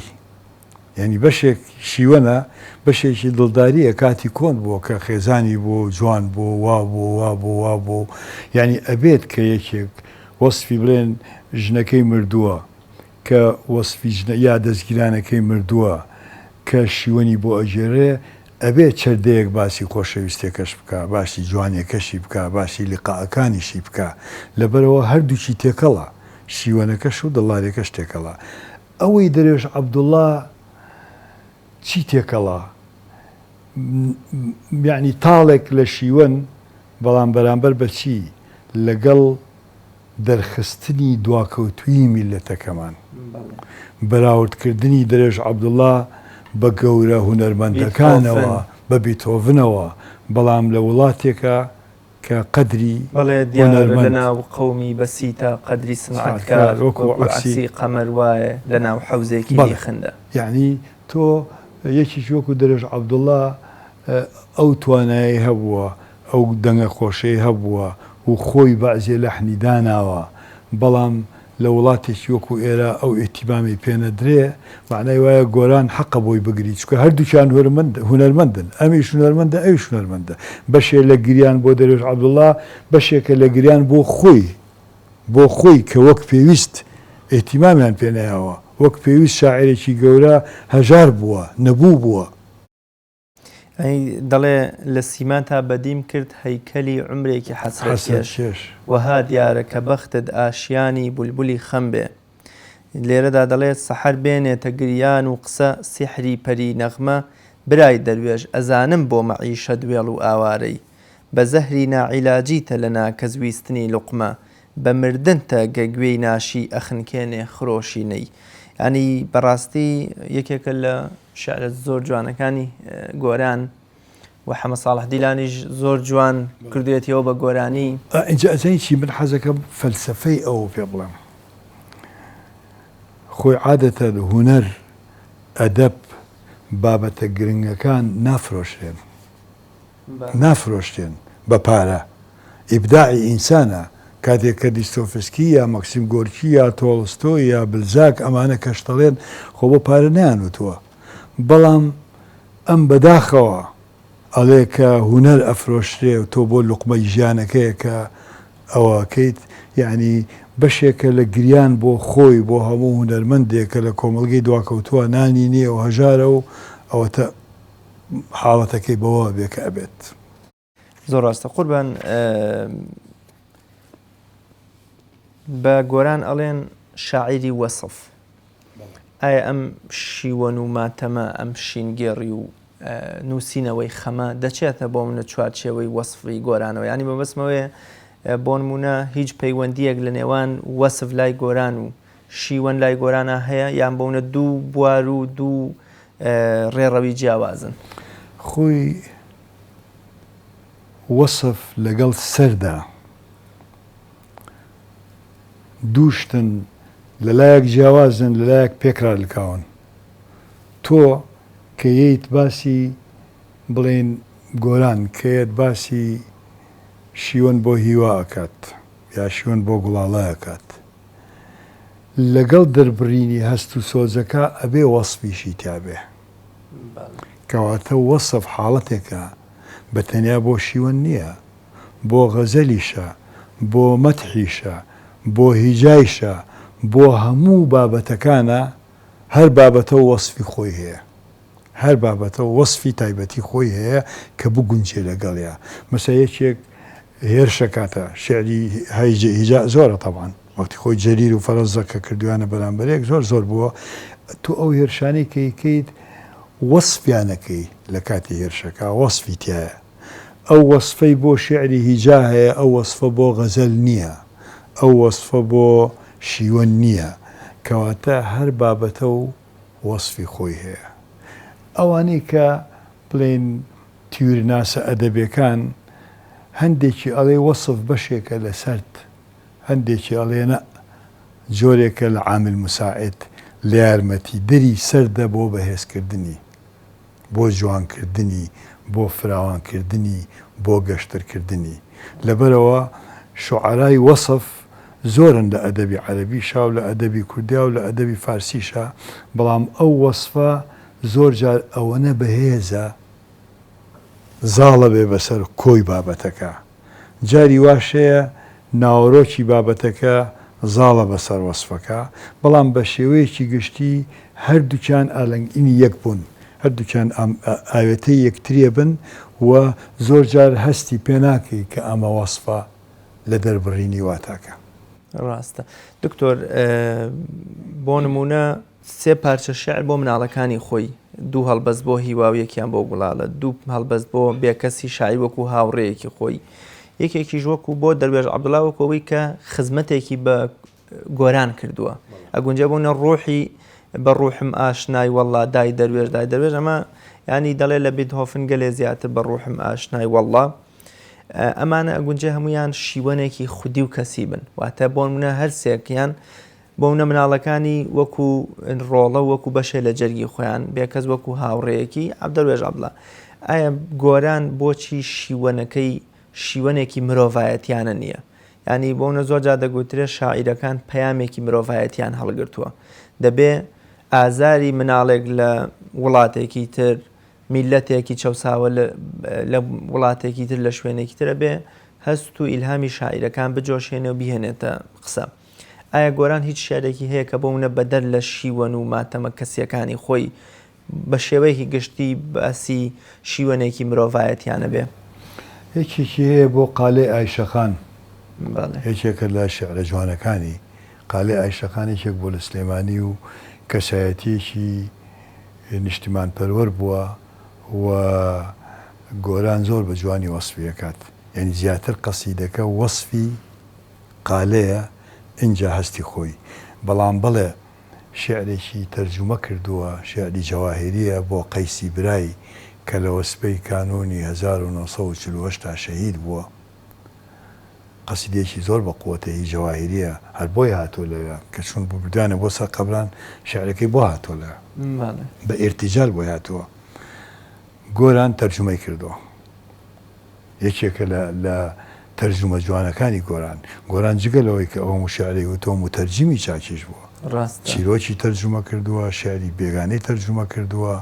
یانی بەشێک شیوەنە بەشێکی دڵداریە کاتی کۆن بووە کە خێزانی بووە و جوان بووە و وا بووە وا بووە وا بووە و یانی ئەبێت کە یەکێک وەسفی بڵێن ژنەکەی مردووە کە وەسفی ژنە یا دەستگیرانەکەی مردووە کە شیوەنی بۆ ئەگێرێ ئەبێ چەردەیەک باسی خۆشەویستێکەش بکا باسی جوانیەکەشی بکا باسی لیقائەکانیشی بکا لەبەرئەوە هەردووکی تێکەڵە شیوەنەکەش و دڵداریەکەش تێکەڵە ئەوەی دەرێش عەبدوڵا چی تێکەڵە یەعنی تاڵێک لە شیوەن بەڵام بەرامبەر بە چی لەگەڵ دەرخستنی دواکەوتویی میللەتەکەمان بەراوردکردنی دەرێش عەبدوڵا بە گەورە هونەرمەندەکانەوە بە بیتۆڤنەوە بەڵام لە وڵاتێکا کە قەدری بەڵێ دیارە لە ناو قەومی بەسیتە قەدری سنعەتکار وەکو عەکسی قەمەر وایە لە ناو حەوزێکی لیخندا. یەعنی تۆ یەکێکی وەکو دەرێش عەبدوڵا ئەو توانایەی هەبووە ئەو دەنگە خۆشەی هەبووە و خۆی بەعزێ لەحنی داناوە بەڵام لە وڵاتێکی وەکو ئێرە ئەو ئیهتیمامەی پێ نەدرێ مەعنای وایە گۆران حەقە بۆی بگری چونکە هەردووکیان هونەرمەندن ئەمیش هونەرمەندە ئەویش هونەرمەندە بەشێ لە گریان بۆ دەروێش عەبدوڵا بەشێکە لە گریان بۆ خۆی بۆ خۆی کە وەک پێویست ئیهتیمامیان پێ نەیاوە وەک پێویست شاعیرێکی گەورە هەژار بووە نەبوو بووە. ئەی دەڵێ لە سیماتا بەدیم کرد هەیکەلی عومرێکی حەسرەتکێش وەها دیارە کە بەختت ئاشیانی بولبولی خەم بێ. لێرەدا دەڵێ سەحەر بێنێتە گریان و قسە سیحری پەری نەغمە برای دەروێش ئەزانم بۆ مەعیشەت وێڵ و ئاوارەی بە زەهری ناعیلاجیتە لە ناکەس ویستنی لوقمە بە مردنتە گە گوێی ناشی ئەخنکێنێ خرۆشی نەی یانی بەڕاستی یەکێکە لە شعرە زۆر جوانەکانی گۆران و حەمە ساڵح دیلانیش زۆر جوان کردوێتیەوە بە گۆرانی. ئینجا ئەزانی چی من حەزەکەم فەلسەفەی ئەوە پێ بڵێم خۆی عادەتەن هونەر ئەدەب بابەتە گرنگەکان نافرۆشرێن نافرۆشرێن بە پارە ئیبداعی ئینسانە کاتێک کە دیستۆفسکی یا مەکسیم گۆرکی یا تۆڵستۆی یا بلزاک ئەمانە کەش دەڵێن خۆ بۆ پارە نەیانوتووە بەڵام ئەم بەداخەوە ئەڵێ کە هونەر ئەفرۆشرێ و تۆ بۆ لوقمەی ژیانەکەیە کە ئەوە ئەکەیت یەعنی بەشێکە لە گریان بۆ خۆی بۆ هەموو هونەرمەندێک کە لە کۆمەڵگەی دواکەوتووە نانی نییە و هەژارە و ئەوەتە حاڵەتەکەی بەوە بێ کە ئەبێت. زۆر ڕاستە قوربان بە گۆران ئەڵێن شاعیری وەسف ئایا ئەم شیوەن و ماتەمە ئەم شینگێڕی و نووسینەوەی خەمە دەچێتە بۆ منە چوارچێوەی وەسفی گۆرانەوە ینی مەبەستمەوەیە بۆ نمونە هیچ پەیوەندیەک لە نێوان وەسف لای گۆران و شیوەن لای گۆرانە هەیە یان بۆونە دوو بوار و دوو ڕێڕەوی جیاوازن؟ خۆی وەسف لەگەڵ سەردا دوو شتن لەلایەک جیاوازن لەلایەک پێکرا لکاون. تۆ کە یەیت باسی بڵێین گۆران کە یەت باسی شیوەن بۆ هیوا ئەکات یا شیوەن بۆ گوڵاڵە ئەکات لەگەڵ دەربڕینی هەست و سۆزەکە ئەبێ وەسفیشی تیابێ. کەواتە وەسف حاڵەتێکە بە تەنیا بۆ شیوەن نییە، بۆ غەزەلیشە، بۆ مەدحیشە، بۆ هیجایشە، بۆ هەموو بابەتەکانە، هەر بابەتە و وەسفی خۆی هەیە. هەر بابەتە و وەسفی تایبەتی خۆی هەیە کە بگونجێ لەگەڵیا. مەسەلەن یەکێک هێرشەکاتە شیعری هیجا زۆرە تەبعەن. وەختی خۆی جەریر و فەرەزدەق کە کردویانە بەرامبەر یەک زۆر زۆر بووە تۆ ئەو هێرشانەی کە یکەیت وەسفیان ئەکەی لە کاتی هێرشەکە وەسفی تایە. ئەو وەسفەی بۆ شیعری هیجا هەیە ئەو وەسفە بۆ غەزەل نییە، ئەو وەسفە بۆ شیوەن نییە، کەواتە هەر بابەتە و وەسفی خۆی هەیە. ئەوانەی کە بڵێین تیورناسە ئەدەبێکان هەندێکی ئەڵێ وەسف بەشێکە لە سەرد، هەندێکی ئەڵێ نە جۆرێکە لە عامل مساعد، لە یارمەتیدەری سەردە بۆ بەهێزکردنی. بۆ جوانکردنی، بۆ فراوانکردنی، بۆ گەشترکردنی. لەبەرئەوە شوعەرای وەسف زۆرن لە ئەدەبی عەرەبیشا و لە ئەدەبی کوردیا و لە ئەدەبی فارسیشا، بەڵام ئەو وەسفە زۆر جار ئەوەنە بەهێزە زاڵە بێ بەسەر کۆی بابەتەکە. جاری واش هەیە ناوەرۆکی بابەتەکە زاڵە بەسەر وەسفەکە، بەڵام بە شێوەیەکی گشتی هەردووکیان ئالنگینی یەک بوون، هەردووکیان ئاوێتەی یەکتریە بن و زۆرجار هەستی پێ ناکەی کە ئەمە وەسفە لە دەربڕینی واتاکە. ڕاستە دکتۆر بۆ نموونە سێ پارچە شیعر بۆ مناڵەکانی خۆی، دوو هەڵبەست بۆ هیوا و یەکیان بۆ گوڵاڵە، دوو هەڵبەست بۆ بێکەسی شاعیر وەکوو هاوڕێیەکی خۆی، یەکێکیش وەکوو بۆ دەروێش عەبدوڵا وەکوو ئەوەی کە خزمەتێکی بە گۆران کردووە. ئەگونجێ بوونە ڕوحی بە ڕوحم ئاشنای وەڵڵا دای دەروێش دای دەروێش ئەمە ینی دەڵێ لە بیتهۆفن گەلێ زیاتر بە ڕوحم ئاشنای وەڵڵا ئەمانە ئەگونجێ هەمویان شیوەنێکی خودی و کەسی بن واتە بۆ منە هەرسێکیان بۆ منە مناڵەکانی وەکو ڕۆڵە و وەکو بەشێ لە جەرگی خۆیان، بێکەس وەکو هاوڕێیەکی، عەبدەروێش عەبدوڵا. ئایا گۆران بۆچی شیوەنەکەی شیوەنێکی مرۆڤایەتیانە نییە؟ یانی بۆ منە زۆر جار دەگوترێ شاعیرەکان پەیامێکی مرۆڤایەتیان هەڵگرتووە. دەبێ ئازاری مناڵێک لە وڵاتێکی تر، میللەتێکی چەوساوە لە وڵاتێکی تر لە شوێنێکی تر ئەبێ هەست و ئیلهامی شاعیرەکان بجۆشێنێ و بیهێنێتە قسە. ئایا گۆران هیچ شیعرێکی هەیە کە بۆ منە بەدەر لە شیوەن و ماتەمە کەسییەکانی خۆی بە شێوەیەکی گشتی باسی شیوەنێکی مرۆڤایەتیانە بێ؟ یەکێکی هەیە بۆ قالەی ئایشەخان، یەکێکە لە شیعرە جوانەکانی. قالەی ئایشەخان یەکێک بووە لە سلێمانی و کەسایەتییەکی نیشتیمانپەروەر بووە و گۆران زۆر بە جوانی وەسفی ئەکات. یانی زیاتر قەسیدەکە وەسفی قالەیە ئینجا هەستی خۆی. بەڵام بەڵێ شیعرێکی تەرجومە کردووە، شیعری جەواهیرییە بۆ قەیسی برای کە لە وەسپەی کانوونی 1948 تا شەهید بووە. قەسیدەیەکی زۆر بە قوەتە هی جەواهیرییە، هەر بۆی هاتووە لەوێ کە چوون بردویانە بۆ سەر قەبران شیعرەکەی بۆ هاتووە لەوێ. بە ئیرتیجال بۆی هاتووە. گۆران تەرجومەی کردووە. یەکێکە لە لە تەرجومە جوانەکانی گۆران. گۆران جگە لەوەی کە ئەو هەموو شیعرەی وتووە موتەرجیمی چاکیش بووە. ڕاستە. چیرۆکی تەرجومە کردووە، شیعری بێگانەی تەرجومە کردووە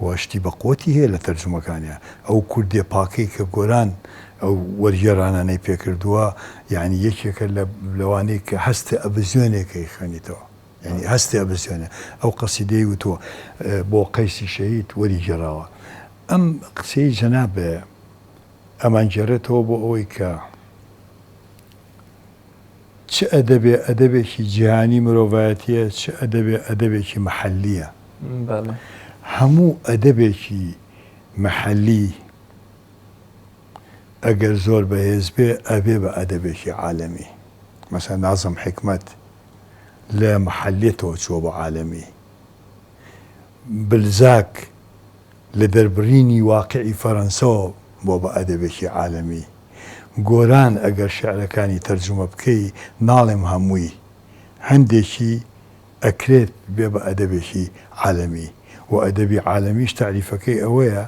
و شتی بە قوەتی هەیە لە تەرجومەکانیا. ئەو کوردیە پاکەی کە گۆران ئەو وەرگێڕانانەی پێ کردووە یانی یەکێکە لە لەوانەی کە هەستە ئەبزوێنێ کە ئەیخوێنیتەوە. یانی هەستێ ئەبزوێنێ. ئەو قەسیدەی وتووە بۆ قەیسی شەهید وەریگێڕاوە. ئەم قسەی جەنابێ ئەمانگێڕێتەوە بۆ ئەوەی کە چ ئەدەبێ ئەدەبێکی جیهانی مرۆڤایەتیە چ ئەدەبێ ئەدەبێکی مەحەلیە. هەموو ئەدەبێکی مەحەلی ئەگەر زۆر بەهێز بێ ئەبێ بە ئەدەبێکی عالەمی. مەسەلەن نازم حیکمەت لە مەحەلیەتەوە چووە بۆ عالەمی. بلزاک لە دەربڕینی واقیعی فەرەنسەوە بووە بە ئەدەبێکی عالەمی. گۆران ئەگەر شیعرەکانی تەرجومە بکەی، ناڵێم هەمووی، هەندێکی ئەکرێت بێ بە ئەدەبێکی عالەمی. و ئەدەبی عالەمیش تاریفەکەی ئەوەیە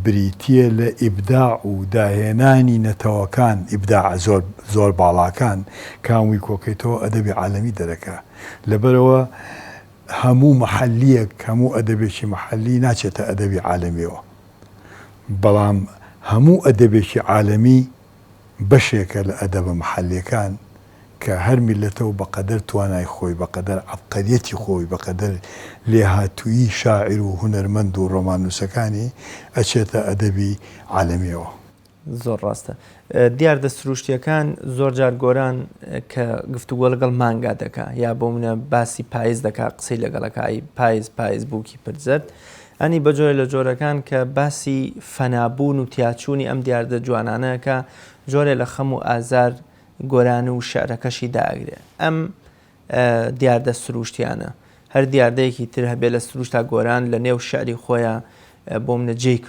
بریتییە لە ئیبداع و داهێنانی نەتەوەکان، ئیبداعە زۆر زۆر باڵاکان کە هەمووی کۆکەیتەوە ئەدەبی عالەمی دەرەکا. لەبەرئەوە هەموو مەحەلییەک، هەموو ئەدەبێکی مەحەلی ناچێتە ئەدەبی عالەمیەوە، بەڵام هەموو ئەدەبێکی عالەمی بەشێکە لە ئەدەبە مەحەلییەکان کە هەر میللەتە و بە قەدەر توانای خۆی، بە قەدەر عەبقەریەتی خۆی، بە قەدەر لێهاتوویی شاعیر و هونەرمەند و ڕۆماننووسەکانی ئەچێتە ئەدەبی عالەمیەوە. زۆر ڕاستە. دیاردە سروشتیەکان زۆر جار گۆران کە گفتوگۆ لەگەڵ مانگا دەکا یا بۆ منە باسی پایز دەکا قسەی لەگەڵەکە ئەی پایز پایز بووکی پرزەرد. ئەنی بە جۆرێ لە جۆرەکان کە باسی فەنابوون و تیاچوونی ئەم دیاردە جوانانە ئەکا، جۆرێ لە خەم و ئازار گۆران و شیعرەکەشی دائەگرێ. ئەم دیاردە سرووشتیانە، هەر دیاردەیەکی تر هەبێ لە سرووشتا گۆران لە نێو شیعری خۆیا بۆ منە جێی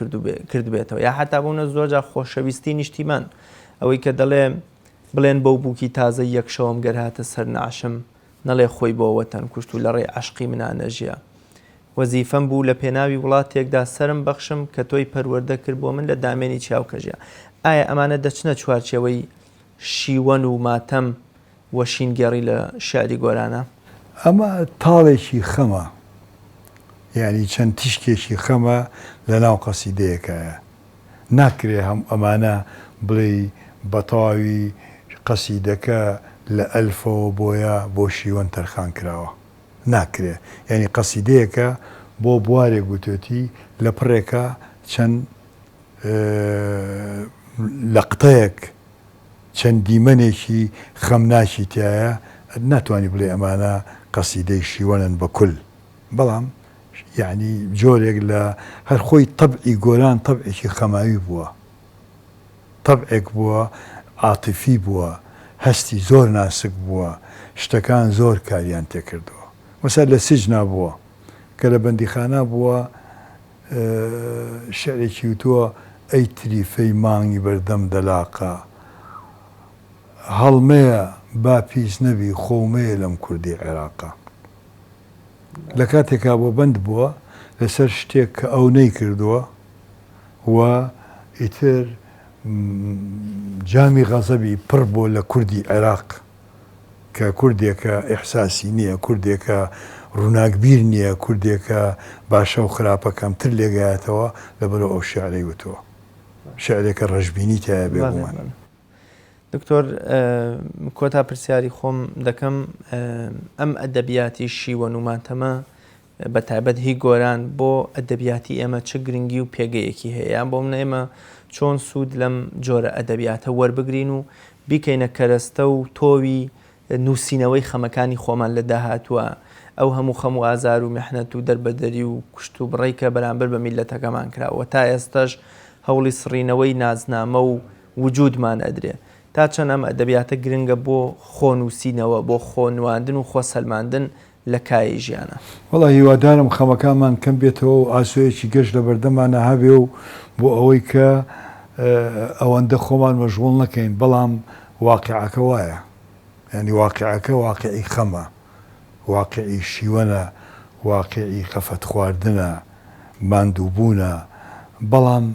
کردبێتەوە یا حەتا بۆ منە زۆر جار خۆشەویستی نیشتیمان ئەوەی کە دەڵێ بڵێن بەو بووکی تازەی یەک شەوەم گەر هاتە سەر نەعشم نەڵێ خۆی بۆ وەتەن کوشت و لە ڕێی عەشقی منا نەژیا. وەزیفەم بوو لە پێناوی وڵاتێکدا سەرم بەخشم کە تۆی پەروەردە کرد بۆ من لە دامێنی چیا و کەژیا. ئایا ئەمانە دەچنە چوارچێوەی شیوەن و ماتەم و شینگێڕی لە شیعری گۆرانە؟ ئەمە تاڵێکی خەمە، یانی چەند تیشکێکی خەمە لە ناو قەسیدەیەکایە. ناکرێ هەم ئەمانە بڵێی بە تەواوی قەسیدەکە لە ئەلفەوە بۆ یا بۆ شیوەن تەرخان کراوە. ناکرێ. یانی قەسیدەیەکە بۆ بوارێک گوتوێتی لە پڕێکا چەند لەقتەیەک چەند دیمەنێکی خەمناکی تیایە ناتوانی بڵێی ئەمانە قەسیدەی شیوەنن بە کول. بەڵام یەعنی جۆرێک لە هەر خۆی تەبعی گۆران تەبعێکی خەماوی بووە، تەبعێک بووە عاتیفی بووە، هەستی زۆر ناسک بووە، شتەکان زۆر کاریان تێکردووە. مەسەلەن لە سجنا بووە، کە لە بەندیخانە بووە شیعرێکی وتووە، ئەی تریفەی مانگی بەردەم دەلاقە، هەڵمەیە با پیس نەبی خۆو مەیە لەم کوردی عێراقە. لە کاتێکا بۆ بەند بووە لەسەر شتێک کە ئەو نەیکردووە و ئیتر جامی غەزەبی پڕ بووە لە کوردی عێراق کە کوردێکە ئیحساسی نییە، کوردێکە ڕووناکبیر نییە، کوردێکە باشە و خراپە کەمتر لێگایەتەوە، لەبەرئەوە ئەو شیعرەی وتووە. شیعرێکە ڕەشبینی تیایە بێگومان. دکتۆر کۆتا پرسیاری خۆم دەکەم ئەم ئەدەبیاتی شیوەن و ماتەمە بە تایبەت هی گۆران بۆ ئەدەبیاتی ئێمە چ گرنگی و پێگەیەکی هەیە یان بۆ منە ئێمە چۆن سوود لەم جۆرە ئەدەبیاتە وەربگرین و بیکەینە کەرەستە و تۆوی نووسینەوەی خەمەکانی خۆمان لە داهاتووە ئەو هەموو خەم و ئازار و میحنەت و دەربەدەری و کوشت و بڕەی کە بەرامبەر بە میللەتەکەمان کراوە تا ئێستەش هەوڵی سڕینەوەی نازنامە و وجودمان ئەدرێ. تا چەند ئەم ئەدەبیاتە گرنگە بۆ خۆ نووسینەوە، بۆ خۆ نواندن و خۆ سەلماندن لە کایەی ژیانا؟ وەڵا هیوادارم خەمەکانمان کەم بێتەوە و ئاسۆیەکی گەش لەبەردەمانا هەبێ و بۆ ئەوەی کە ئەوەندە خۆمان مەشغوڵ نەکەین بەڵام واقیعەکە وایە یانی واقیعەکە واقیعی خەمە واقیعی شیوەنە واقیعی خەفەت خواردنە ماندووبوونە بەڵام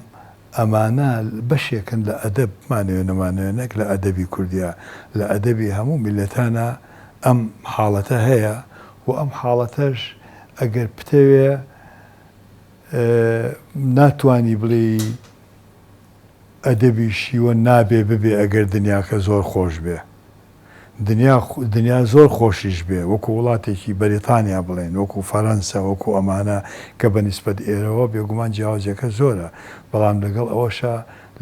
ئەمانە بەشێکن لە ئەدەب، بمانەوێ نەمانەوێ نەک لە ئەدەبی کوردیا، لە ئەدەبی هەموو میللەتانا ئەم حاڵەتە هەیە و ئەم حاڵەتەش ئەگەر بتەوێ ناتوانی بڵێی ئەدەبی شیوەن نابێ ببێ ئەگەر دنیاکە زۆر خۆش بێ. دنیا دنیا زۆر خۆشیش بێ وەکو وڵاتێکی بەریتانیا بڵێین وەکو فەرەنسا وەکو ئەمانە کە بە نیسبەت ئێرەوە بێگومان جیاوازیەکە زۆرە بەڵام لەگەڵ ئەوەشا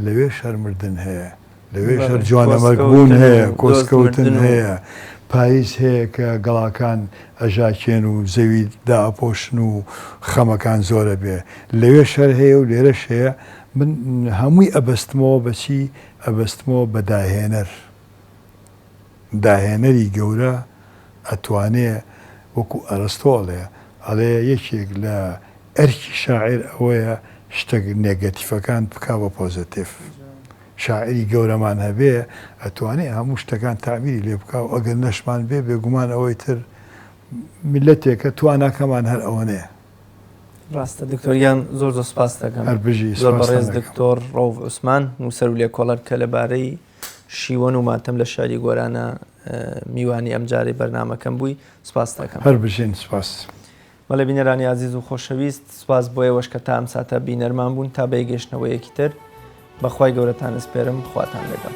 لەوێش هەر مردن هەیە لەوێش هەر جوانەمەرگ بوون هەیە کۆسکەوتن هەیە پایز هەیە کە گەڵاکان ئەژاکێن و زەوی دائەپۆشن و خەمەکان زۆرە بێ لەوێش هەر هەیە و لێرەش هەیە من هەمووی ئەبەستمەوە بەچی ئەبەستمەوە بە داهێنەر. داهێنەری گەورە ئەتوانێ وەکو ئەرستۆ ئەڵێ، ئەڵێ یەکێک لە ئەرکی شاعیر ئەوەیە شتە نێگەتیفەکان بکا بە پۆزەتیف. شاعیری گەورەمان هەبێ ئەتوانێ هەموو شتەکان تەعبیری لێ بکا و ئەگەر نەشمان بێ بێگومان ئەوەی تر میللەتێکە تواناکەمان هەر ئەوەنەیە. ڕاستە دکتۆر گیان زۆر زۆر سپاست دەکەم. هەر بژی زۆر سپاستان بەڕێز دەکەم. دکتۆر ڕەوف عوسمان نووسەر و لێکۆڵەر کە لەبارەی شیوەن و ماتەم لە شیعری گۆرانە میوانی ئەمجارەی بەرنامەکەم بووی سپاست دەکەم. هەر بژین سپاس. بەڵێ بینەرانی ئازیز و خۆشەویست سپاس بۆ ئێوەش کە تا ئەم ساتە بینەرمان بوون تا بەیەکگەیشتنەوەیەکی تر بە خوای گەورەتان ئەسپێرم خواتان لەگەڵ.